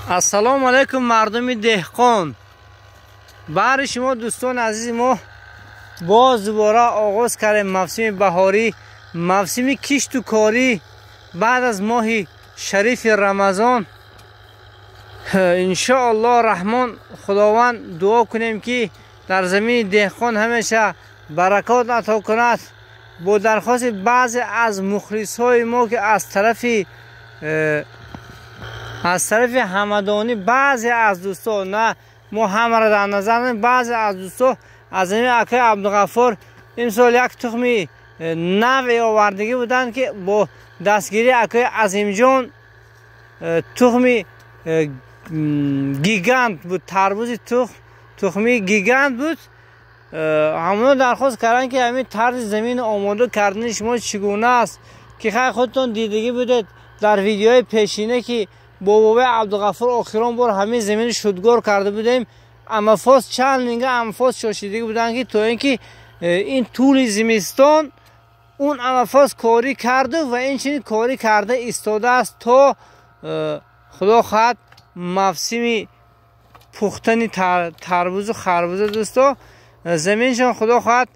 Ассалому алайкум, мардуми деҳқон. Баҳри шумо, дӯстони азизи мо, боз дубора оғоз кардем мавсими баҳорӣ, мавсими кишту корӣ баъд аз моҳи шарифи Рамазон. Иншоаллоҳ Раҳмон, Худованд дуо кунем, ки дар замини деҳқон ҳамеша баракот ато кунад. Бо дархости баъзе аз мухлисҳои мо, ки аз тарафи Ҳамадонӣ, баъзе аз дӯсто, на мо ҳамаро дар назар, баъзе аз дӯсто аз ҳамин акаи Абдуғаффор имсол як тухми наве овардагӣ буданд, ки бо дастгирии акаи Азимҷон тухми Гигант буд, тарбузи тухми Гигант буд. Ҳамоно дархост карданд, ки ҳамин тарзи замини омода кардани шумо чӣ гуна аст, ки хай худтон дидагӣ будед дар видеои пешина, ки бо бобои Абдуғаффур охирон бор ҳамин замини шудгор карда будем. Аммофос, чанд линга аммофос шошидагӣ буданд, ки то ин ки ин тӯли зимистон он аммофос корӣ карду ва инчунин корӣ карда истодааст, то худо хоҳад мавсими пухтани тарбузу харбуза. Дӯсто, заминшон, худо хоҳад,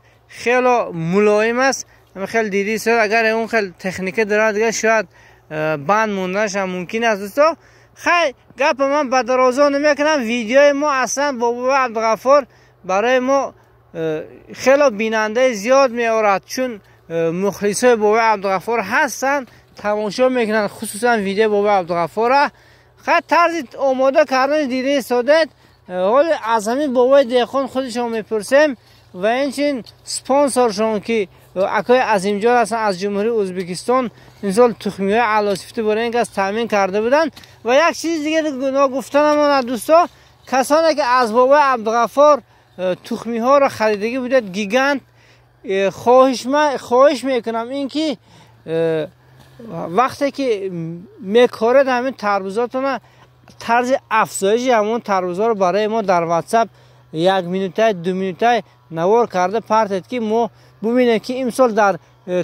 хело мулоим аст. Хеле диди, агар он хел техника дорад, дигар шояд банд монданашам мумкин аст. Дӯсто, хай, гапа ман ба дарозо намекунам. Видеои мо аслан бо бобои Абдуғаффор барои мо хело бинандаи зиёд меорад, чун мухлисои бобои Абдуғаффор ҳастанд, тамошо мекунанд, хусусан видеои бобои Абдуғаффора. Хай, тарзи омода кардани дида истодед. Ҳоле аз ҳамин бобои деҳқон худашон мепурсем ва инчунин спонсоршон, ки акои Азимҷон ҳастанд аз Ҷумҳурии Ӯзбекистон, имсол тухмиҳои аълосифти барои ин кас таъмин карда буданд. Ва як чизи дига ногуфта намонад, дӯсто: касоне ки аз бобои Абдуғаффор тухмиҳоро харидагӣ будед Гигант, хоҳиш мекунам, ин ки вақте ки мекоред ҳамин тарбузотона, тарзи афзоиши ҳамон тарбузҳоро барои мо дар Ватсап як минутай, 2 минутай навор карда партед, ки мо бубинем, ки имсол дар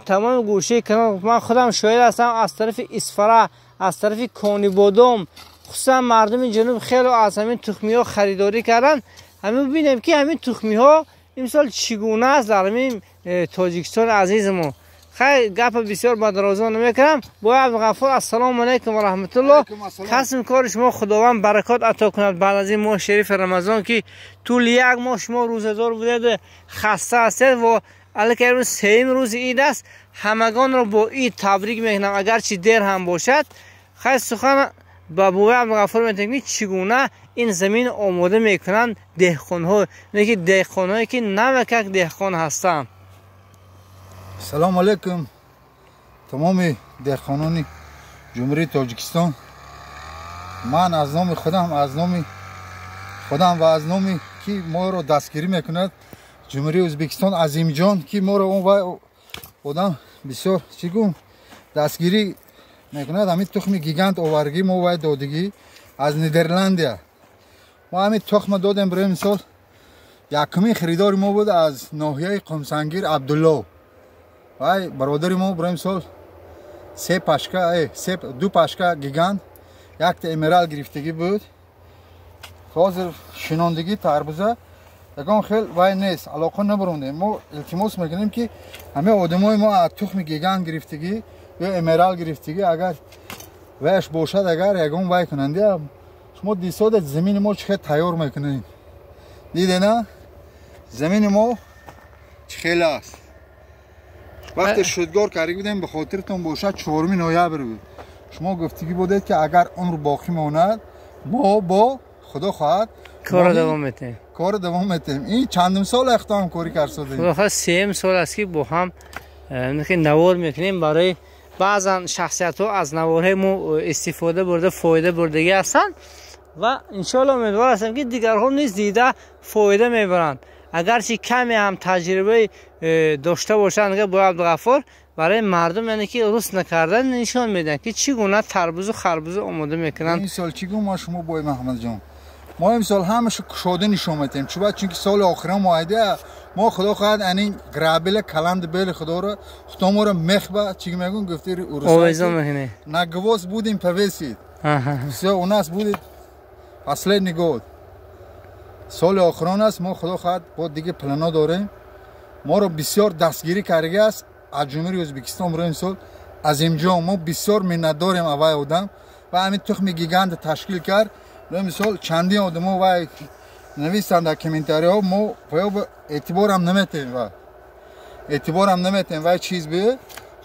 тамоми гӯшаи канор, ман худам шоҳид ҳастам, аз тарафи Исфара, аз тарафи Конибодом, хусусан мардуми ҷануб хело аз ҳамин тухмиҳо харидорӣ карданд. Ҳамин бубинем, ки ҳамин тухмиҳо имсол чӣ гуна аст дар ҳамин Тоҷикистони азизи мо. Хай, гапа бисёр ба дарозо намекунам. Бобои Абдуғаффор, ассалому алайкум ва раҳматуллоҳ. Касби кори шумо Худованд баракот ато кунад. Баъд аз ин моҳи шарифи Рамазон, ки тӯли як моҳ шумо рӯзадор будед, хаста ҳастед ва аллакай рӯз сеюм рӯзи ид аст, ҳамагонро бо ид табрик мекунам, агарчи дер ҳам бошад. Хай, сухан ба бобои Абдуғаффор метавонем, ки чӣ гуна ин замин омода мекунанд деҳқонҳо, ки деҳқонҳое ки навакак деҳқон ҳастанд. Салому алайкум, тамоми деҳқонони Ҷумҳурии Тоҷикистон. Ман аз номи худам ва аз номи ки моро дастгирӣ мекунад, Ҷумҳурии Ӯзбекистон, Азимҷон, ки моро он вай одам бисёр, чӣ гум, дастгирӣ мекунад, ҳамин тухми Гигант оваргӣ мо вай додигӣ аз Нидерландия. Мо ҳамин тухма додем. Барои мисол, якумин харидори мо буд аз ноҳияи Қумсангир Абдулло, вай бародари мо. Барои мисол, се пачка, ду пачка Гигант, якта Эмерал гирифтагӣ буд. Ҳозир шинондагӣ тарбуза ягон хел вай нест, алоқа набарондем. Мо илтимос мекунем, ки ҳамаи одамои мо аз тухми Гигант гирифтагӣ ё Эмерал гирифтагӣ, агар ваяш бошад, агар ягон вай кунанд. Шумо дисодед, замини мо чӣ хел тайёр мекунем, дидена, замини мо чӣ хел аст. Вақте шудгор карда будем, ба хотиртон бошад, 4 ноябр буд, шумо гуфтагӣ будед, ки агар умр боқӣ монад, мо бо худо хоҳад корро давом метаҳем. Корро давом метаҳем. Ин чандум сол ахто ҳамкорӣ карсодем? Худо хоҳад, сеюм сол аст, ки бо ҳам навор мекунем. Барои баъзан шахсиятҳо аз наворҳои мо истифода бурда, фоида бурдагӣ ҳастанд ва иншоалло умедвор ҳастем, ки дигарҳо низ дида фоида мебаранд, агарчи каме ҳам таҷрибаи дошта бошанд. Бо Абдуғаффор барои мардум, яъне ки рӯст накарда, нишон медиҳанд, ки чӣ гуна тарбузу харбузу омода мекунанд. Имсол чӣ гум, ма шумо бой Маҳмадҷон, мо имсол ҳамаша кушода нишон метаҳем. Чуба? Чунки соли охирон моҳида мо, худо хоҳад, анин грабли каланди бели худоро, худо моро мехба, чӣ мегӯн, гуфти овезон мекунем. На гвоздь будем повесить, все у нас будет. Последний год. Соли охирон аст, мо худо хоҳад бо дига плано дорем. Моро бисёр дастгирӣ карда аст аз Ҷумҳурии Ӯзбекистон барои мисол Азимҷон, мо бисёр миннатдорем аввай одам ва ҳамин тухми гигант ташкил кард. Барои мисол чандин одамо вай нависанд дар комментариҳо, мо эътиборам наметем ва эътиборам наметем вай чиз би.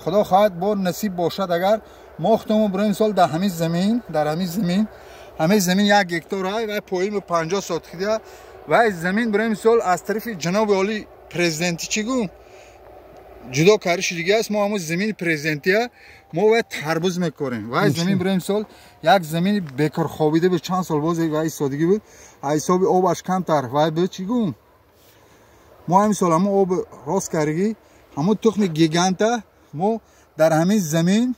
Худо хоҳад бо насиб бошад, агар мо худамон барои мисол дар ҳамин замин, дар ҳамин замин, ҳамин замин 1 гектар ҳай вай поим 50 сотих дия вай замин барои мисол аз тарафи ҷаноби олӣ президенти чӣ гум ҷудо кариши дига аст. Мо ҳамон замини президентия мо вай тарбуз мекорем. Вай замин барои мисол як замини бекор хобида буд, чанд сол боз вай истодагӣ буд, аз ҳисоби обаш камтар вай буд чӣ гум. Мо ҳамин сол ҳамон об рост кардагӣ, ҳамон тухми гиганта мо дар ҳамин замин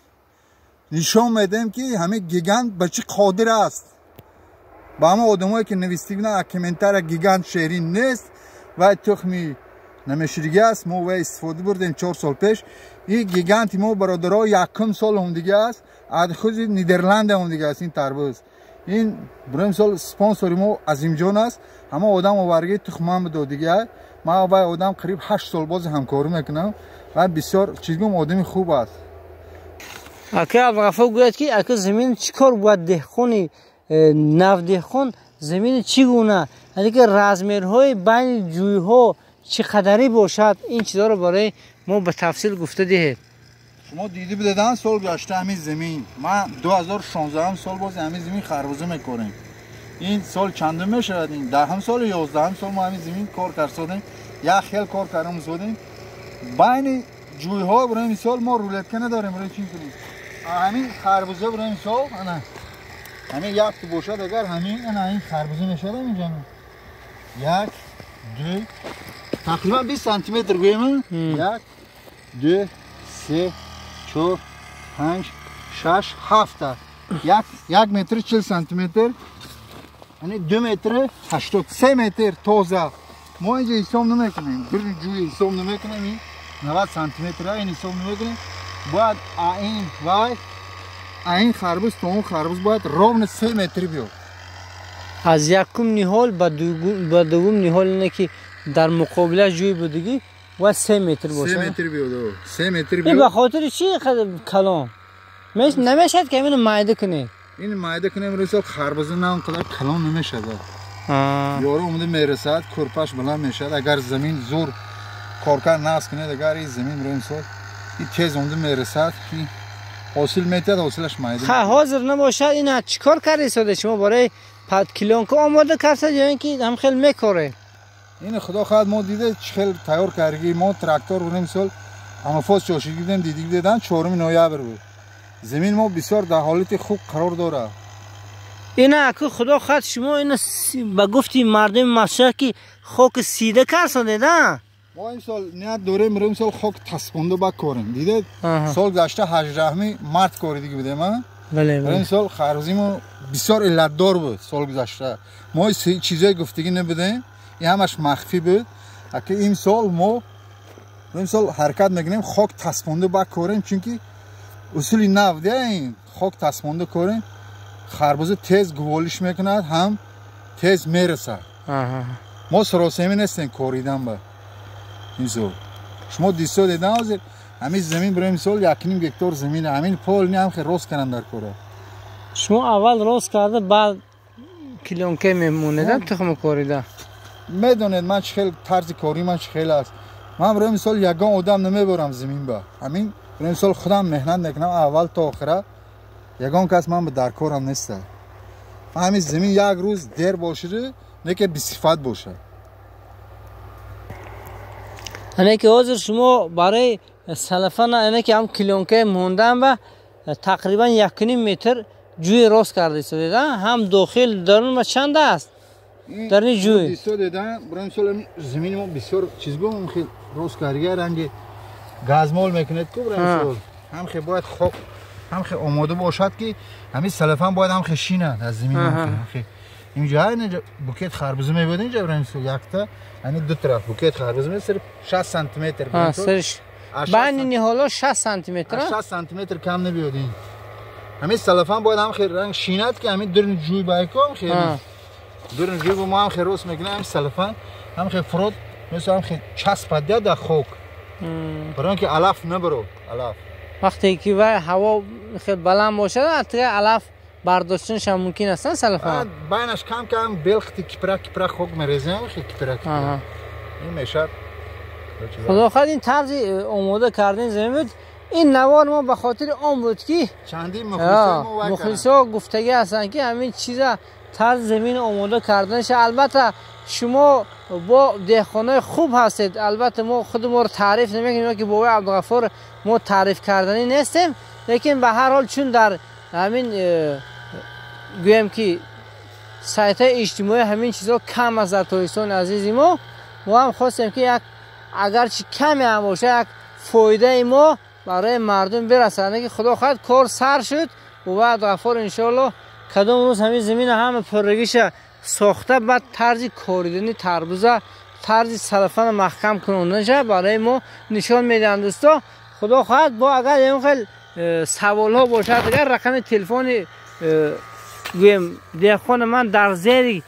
нишон медиҳем, ки ҳамин гигант ба чӣ қодир аст. Ба ҳамон одамое ки навистӣ буданд аз комментария гигант шерин нест, вай тухми намешидагӣ аст, мо вай истифода бурдем 4 сол пеш. Ин гиганти мо бародаро якум сол омдига аст, аз худи Нидерланда омдига аст ин тарбуз. Ин барои мисол спонсори мо Азимҷон аст, ҳамон одам овардаги тухман додига. Ман вай одам қариб 8 сол боз ҳамкорӣ мекунам ва бисёр чизгум одами хуб аст. Ака Абдуғаффор гӯяд, ки ака замин чӣ кор бояд деҳқони навдеҳқон замини чӣ гуна, яъне ки размерҳои байни ҷӯйҳо чӣ қадарӣ бошад, ин чизҳоро барои мо ба тафсил гуфта диҳед. Шумо дида будед сол гузашта ҳамин замин, ман 2016 сол боз ҳамин замин харбуза мекорем. Ин сол чандум мешавад? Ин 10 сол 11 сол мо ҳамин замин кор карсодем, як хел кор кардам зодем. Байни ҷӯйҳо барои мисол мо рулетка надорем, барои чӣ кунем? Ҳамин харбуза барои мисол ана ҳамин як бошад, агар ҳамин ана ин харбуза мешавад инҷо 1 2 тақрибан 20 сантиметр гӯем, 1 2 3 4 5 6 7 1 метр 40 сантиметр, яъне 2 метр 83 метр тоза. Мо инҷо ҳисоб намекунем, bir ҷӯй ҳисоб намекунем, ин 90 сантиметр ин ҳисоб намекунем. Бояд ин вай ин харбуз то он харбуз бояд ровно 3 метр биёд. Аз якум ниҳол ба дуввум ниҳол ине ки дар муқобила ҷӯй будагӣ бояд 3 метр бошад. 3 метр биёд, 3 метр биёд. Ин ба хотири чӣ калон? Намешавад ки инро майда кунед? Ин майда кунем рӯзо харбуза на он қадар калон намешавад. Ёро омада мерасад, кӯрпаш баланд мешавад. Агар замин зур коркар насб кунед, агар ин замин рӯи мисол ин тез омада мерасад, ҳосил метиҳад, ҳосилаш майда. Ха, ҳозир набошад, ина чӣ кор кардед шумо барои клёнка омода кардед ё ин ки ҳам хел мекоред? Ин худо хоҳад мо дида чӣ хел тайёр кардагӣ. Мо трактор бурем мисол амофоз чошидӣ будем, дидӣ будем, 4 ноябр буд. Замин мо бисёр дар ҳолати хуб қарор дорад. Ина аку худо хоҳад шумо ина ба гуфти мардуми масҷид ки хок сида карсонед, а? Мо имсол ният дорем имсол хок таспонда бакорем. Дидед сол гузашта 18 март коридагӣ будем, а? Бале, бале. Имсол харбузи мо бисёр иллатдор буд сол гузашта. Мо чизое гуфтагӣ набудем, ин ҳамаш махфӣ буд. Аки имсол мо имсол ҳаракат мекунем хок таспонда бакорем, чунки усули нав дия ин хок таспонда корем, харбуза тез гуволиш мекунад, ҳам тез мерасад. Мо саросемӣ нестем коридан ба имсол. Шумо дисо дидан ҳозир ҳамин замин барои мисол 1.5 гектар замин, ҳамин пол ҳам хел рост кардам дар кора. Шумо аввал рост карда, баъд клёнка мемонед тухм корида. Медонед ман чӣ хел тарзи кори ман чӣ хел аст. Ман барои мисол ягон одам намебарам замин ба. Ҳамин барои мисол худам меҳнат мекунам аввал то охира. Ягон кас ман ба дар корам нест. Ман ҳамин замин як рӯз дер бошад, не ки бисифат бошад. Ане ки ҳозир шумо барои салафана ане ки ҳам клёнка мондан ба тақрибан 1.5 метр ҷӯй рост карда истодед, ҳам дохил дарун ба чанд аст? Дар ин ҷӯй истодеда, барои мисол замини мо бисёр чизгум хел рост карда, ранги газмол мекунед ку барои мисол ҳам хел бояд хок ҳам хел омода бошад, ки ҳамин салафан бояд ҳам хел шинад аз замин. Ҳам хел инҷо инҷо букет харбуза мебуд, инҷо барои мисол якта, яъне ду тараф букет харбуза месар 60 сантиметр. Байни ниҳоло 60 сантиметр, 60 сантиметр кам набиёд. Ин ҳамин салафан бояд ҳам хел ранг шинад, ки ҳамин дурни ҷӯй байком хел Дурун ҷӯбу мо ҳам хел рост мекунем, ҳам селофан, ҳам хел фурод, мисл ҳам хел часпад дар хок. Барои он ки алаф набарод, алаф. Вақте ки вай ҳаво хел баланд бошад, атрига алаф бардоштанаш ҳам мумкин аст, селофан. Байнаш кам кам белхти кипра кипра хок мерезем, хел кипра кипра. Ин мешад. Худо хоҳад ин тарзи омода кардани замин буд. Ин навор мо ба хотири он буд ки чандин мухлисо гуфтагӣ ҳастанд ки ҳамин чиза тарзи замин омода карданаш. Албатта шумо бо деҳқонои хуб ҳастед, албатта мо худи моро таъриф намекунем ки бобои Абдуғаффор мо таъриф карданӣ нестем, лекин ба ҳар ҳол чун дар ҳамин гӯем ки сайтҳои иҷтимоӣ ҳамин чизҳо кам аст дар Тоҷикистони азизи мо, мо ҳам хостем ки як агарчи каме ҳам бошад як фоидаи мо барои мардум бирасад, ки худо хоҳад кор сар шуд. Бобои Абдуғаффор иншоаллоҳ кадом рӯз ҳамин замина ҳама пуррагиша сохта, баъд тарзи коридани тарбуза, тарзи селофана маҳкам кунондаша барои мо нишон медиҳанд дӯсто. Худо хоҳад бо агар ягон хел саволҳо бошад, агар рақами телефони гӯем деҳқони ман дар зери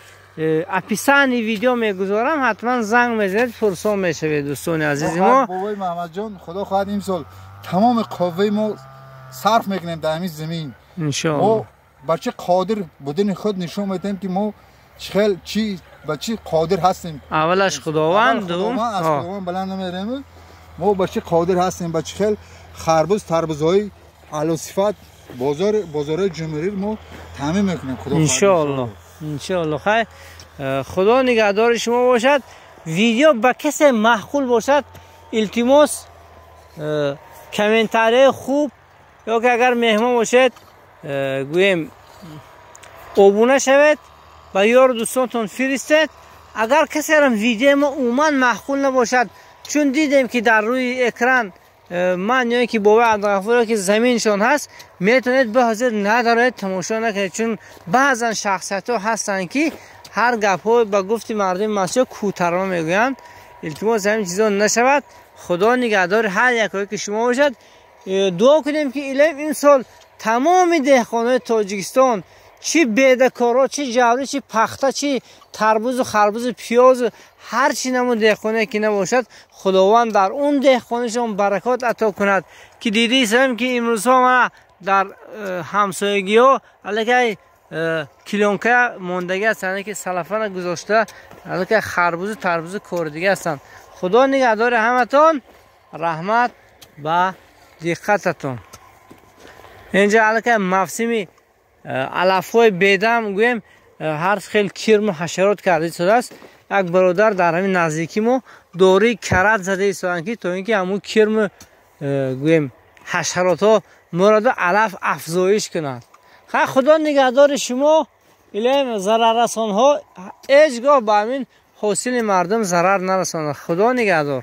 описании видео мегузорам, ҳатман занг мезанед, пурсон мешавед дӯстони азизи мо. Бобои Маҳмадҷон, худо хоҳад имсол тамоми қувваи мо сарф мекунем дар ҳамин замин. Иншоаллоҳ. Мо ба чӣ қодир будани худ нишон медиҳем ки мо хел чӣ ба чӣ қодир ҳастем. Аввалаш Худованд, дуввум аз Худованд баланд намерем. Мо ба чӣ қодир ҳастем, ба чӣ хел харбуз, тарбузҳои аълосифат бозорҳои ҷумҳурӣ мо таъмин мекунем. Худо иншоаллоҳ, иншоаллоҳ. Хайр, Худо нигаҳдори шумо бошад. Видео ба касе маъқул бошад, илтимос комментарияи хуб ё ки агар меҳмон бошед гӯем обуна шавед, ба ёру дӯстонтон фиристед. Агар касерам видеои мо умуман маъқул набошад, чун дидем ки дар рӯи экран ман ё ки бобои Абдуғаффор ки заминшон ҳаст, метавонед ба ҳозир надоред тамошо накунед, чун баъзан шахсиятҳо ҳастанд ки ҳар гапҳо ба гуфти мардуми масҷид кӯтарма мегӯянд. Илтимос ҳамин чизо нашавад. Худо нигаҳдори ҳар якое ки шумо бошад. Дуо кунем ки илоҳим имсол тамоми деҳқонои Тоҷикистон, чӣ бедакоро, чӣ ҷаврӣ, чӣ пахта, чӣ тарбузу харбузу пиёзу ҳар чӣ намуд деҳқоне ки набошад, Худованд дар он деҳқонишон баракот ато кунад. Ки дидисем ки имрӯзҳо мана дар ҳамсоягиҳо аллакай килонка мондагӣ ҳастанд, ки селофана гузошта аллакай харбузу тарбузу коридагӣ ҳастанд. Худо нигаҳдори ҳаматон. Раҳмат ба диққататон. Инҷа аллакай мавсими алафҳои бедам гӯем ҳар хел кирму ҳашарот карда истодааст. Як бародар дар ҳамин наздикӣ мо дории карат зада истоданд ки то ин ки ҳамун кирму гӯем ҳашаротҳо муроду алаф афзоиш кунанд. Хай, Худо нигаҳдори шумо. Илоҳим зараррасонҳо ҳеҷ гоҳ ба ҳамин ҳосили мардум зарар нарасонад. Худо нигаҳдор.